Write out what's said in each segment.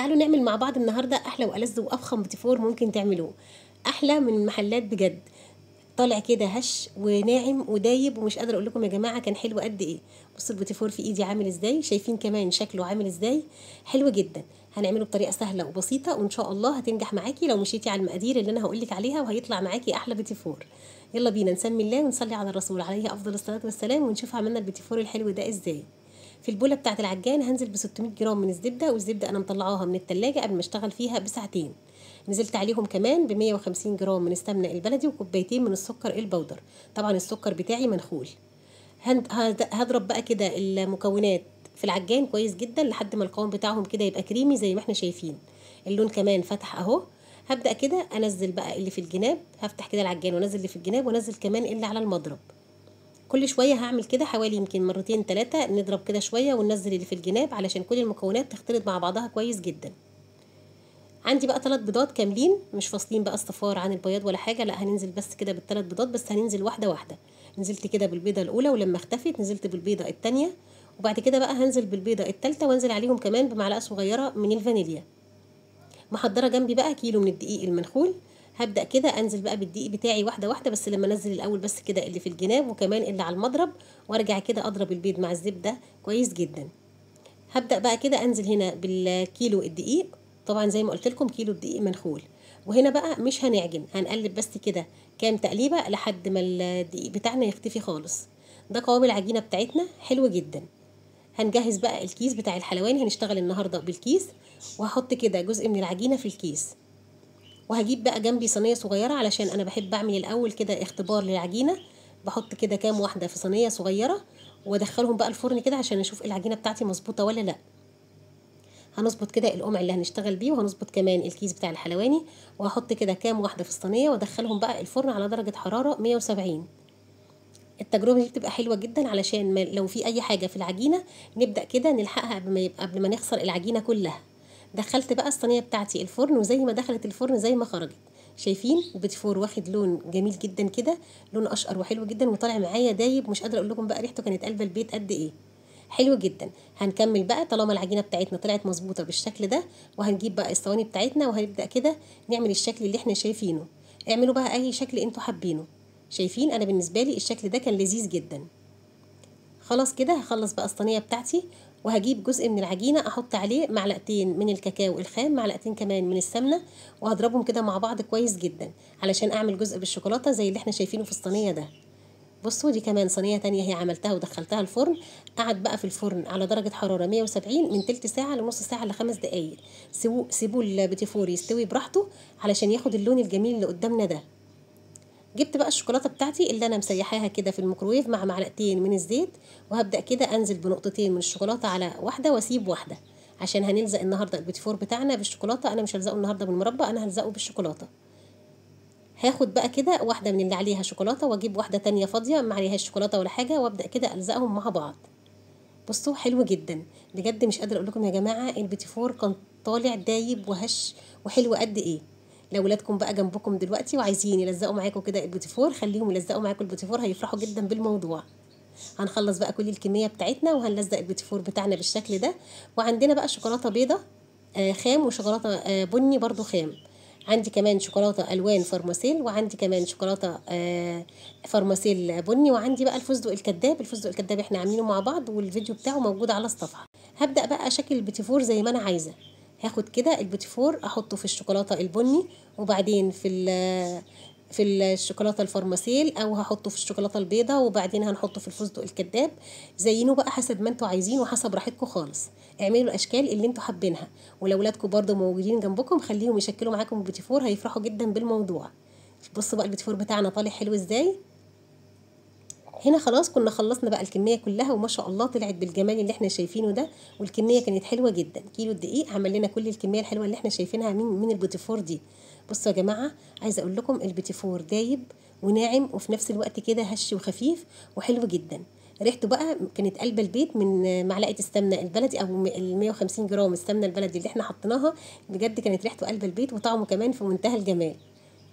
تعالوا نعمل مع بعض النهارده احلى والذ وافخم بيتيفور ممكن تعملوه، احلى من المحلات بجد. طالع كده هش وناعم ودايب، ومش قادرة اقول لكم يا جماعة كان حلو قد ايه. بصوا البيتيفور في ايدي عامل ازاي، شايفين كمان شكله عامل ازاي، حلو جدا. هنعمله بطريقة سهلة وبسيطة وان شاء الله هتنجح معاكي لو مشيتي على المقادير اللي انا هقول لك عليها، وهيطلع معاكي احلى بيتيفور. يلا بينا نسمي الله ونصلي على الرسول عليه افضل الصلاة والسلام، ونشوف عملنا البيتيفور الحلو ده ازاي. في البوله بتاعه العجان هنزل ب 600 جرام من الزبدة، والزبده انا مطلعاها من التلاجة قبل ما اشتغل فيها بساعتين. نزلت عليهم كمان ب 150 جرام من السمنة البلدي وكوبايتين من السكر البودر، طبعا السكر بتاعي منخول. هضرب بقى كده المكونات في العجان كويس جدا لحد ما القوام بتاعهم كده يبقى كريمي زي ما احنا شايفين. اللون كمان فتح اهو. هبدأ كده انزل بقى اللي في الجناب، هفتح كده العجان وانزل اللي في الجناب وانزل كمان اللي على المضرب. كل شوية هعمل كده حوالي يمكن مرتين ثلاثة، نضرب كده شوية وننزل اللي في الجناب علشان كل المكونات تختلط مع بعضها كويس جدا. عندي بقى 3 بيضات كاملين، مش فاصلين بقى الصفار عن البياض ولا حاجة، لا هننزل بس كده بالثلاث بيضات، بس هننزل واحدة واحدة. نزلت كده بالبيضه الاولى، ولما اختفت نزلت بالبيضه الثانية، وبعد كده بقى هنزل بالبيضه الثالثة، وانزل عليهم كمان بمعلقه صغيرة من الفانيليا. محضرة جنبي بقى كيلو من الدقيق المنخول. هبدأ كده انزل بقى بالدقيق بتاعي واحدة واحدة، بس لما انزل الاول بس كده اللي في الجناب وكمان اللي على المضرب، وارجع كده اضرب البيض مع الزبدة كويس جدا. هبدأ بقى كده انزل هنا بالكيلو الدقيق، طبعا زي ما قلت لكم كيلو الدقيق منخول. وهنا بقى مش هنعجن، هنقلب بس كده كام تقليبه لحد ما الدقيق بتاعنا يختفي خالص. ده قوام العجينة بتاعتنا حلو جدا. هنجهز بقى الكيس بتاع الحلواني، هنشتغل النهارده بالكيس. وهحط كده جزء من العجينة في الكيس، وهجيب بقى جنبي صينية صغيرة علشان انا بحب اعمل الاول كده اختبار للعجينه. بحط كده كام واحدة في صينية صغيرة وادخلهم بقى الفرن كده عشان اشوف العجينة بتاعتي مظبوطة ولا لا. هنظبط كده القمع اللي هنشتغل بيه، وهنظبط كمان الكيس بتاع الحلواني. وهحط كده كام واحدة في الصينية وادخلهم بقى الفرن على درجه حرارة 170. التجربة دي بتبقى حلوة جدا علشان لو في اي حاجة في العجينة نبدا كده نلحقها قبل ما نخسر العجينة كلها. دخلت بقى الصينية بتاعتي الفرن، وزي ما دخلت الفرن زي ما خرجت. شايفين البيتيفور واخد لون جميل جدا كده، لون اشقر وحلو جدا، وطالع معايا دايب، مش قادرة اقول لكم بقى ريحته كانت قلب البيت قد ايه، حلو جدا. هنكمل بقى طالما العجينة بتاعتنا طلعت مظبوطة بالشكل ده، وهنجيب بقى الصواني بتاعتنا وهنبدا كده نعمل الشكل اللي احنا شايفينه. اعملوا بقى اي شكل انتوا حابينه. شايفين انا بالنسبة لي الشكل ده كان لذيذ جدا. خلاص كده هخلص بقى الصينية بتاعتي، وهجيب جزء من العجينة احط عليه معلقتين من الكاكاو الخام، معلقتين كمان من السمنة، وهضربهم كده مع بعض كويس جدا علشان اعمل جزء بالشوكولاته زي اللي احنا شايفينه في الصينية ده. بصوا دي كمان صينية تانية هي عملتها ودخلتها الفرن. قعد بقى في الفرن على درجه حرارة 170 من تلت ساعة لنص ساعة لخمس دقائق. سيبوا البيتيفور يستوي براحته علشان ياخد اللون الجميل اللي قدامنا ده. جبت بقى الشوكولاتة بتاعتي اللي انا مسيحاها كده في الميكروويف مع معلقتين من الزيت، وهبدا كده انزل بنقطتين من الشوكولاتة على واحدة واسيب واحدة عشان هنلزق النهارده البيتيفور بتاعنا بالشوكولاته. انا مش هلزقه النهارده بالمربى، انا هلزقه بالشوكولاته. هاخد بقى كده واحدة من اللي عليها شوكولاتة واجيب واحدة تانية فاضية ما عليهاش شوكولاتة ولا حاجة، وابدا كده الزقهم مع بعض. بصوا حلو جدا بجد، مش قادرة اقول لكم يا جماعة البيتيفور كان طالع دايب وهش وحلو قد ايه. لو ولادكم بقى جنبكم دلوقتي وعايزين يلزقوا معاكم كده البيتيفور، خليهم يلزقوا معاكم البيتيفور، هيفرحوا جدا بالموضوع. هنخلص بقى كل الكمية بتاعتنا وهنلزق البيتيفور بتاعنا بالشكل ده. وعندنا بقى شوكولاتة بيضة خام وشوكولاته بني برضو خام. عندي كمان شوكولاتة الوان فرماسيل، وعندي كمان شوكولاتة فرماسيل بني، وعندي بقى الفستق الكداب. الفستق الكداب احنا عاملينه مع بعض والفيديو بتاعه موجود على الصفحة. هبدا بقى اشكل البيتيفور زي ما انا عايزه. هاخد كده البيتيفور احطه في الشوكولاتة البني، وبعدين في الشوكولاتة الفرماسيل، او هحطه في الشوكولاتة البيضاء، وبعدين هنحطه في الفستق الكداب. زينوه بقى حسب ما انتوا عايزين وحسب راحتكم خالص. اعملوا الاشكال اللي انتوا حابينها، ولو ولادكم برده موجودين جنبكم خليهم يشكلوا معاكم البيتيفور، هيفرحوا جدا بالموضوع. بصوا بقى البيتيفور بتاعنا طالع حلو ازاي. هنا خلاص كنا خلصنا بقى الكمية كلها، وما شاء الله طلعت بالجمال اللي احنا شايفينه ده، والكميه كانت حلوة جدا. كيلو الدقيق عمل لنا كل الكمية الحلوة اللي احنا شايفينها من البيتيفور دي. بصوا يا جماعة، عايزه اقول لكم البيتيفور دايب وناعم وفي نفس الوقت كده هش وخفيف وحلو جدا. ريحته بقى كانت قلب البيت من معلقه السمنة البلدي او ال 150 جرام السمنة البلدي اللي احنا حطيناها، بجد كانت ريحته قلب البيت وطعمه كمان في منتهى الجمال.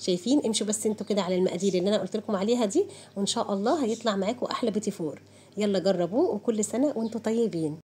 شايفين؟ امشوا بس انتوا كده على المقادير اللي انا قلت لكم عليها دي، وان شاء الله هيطلع معاكم احلى بيتيفور. يلا جربوه، وكل سنة وانتوا طيبين.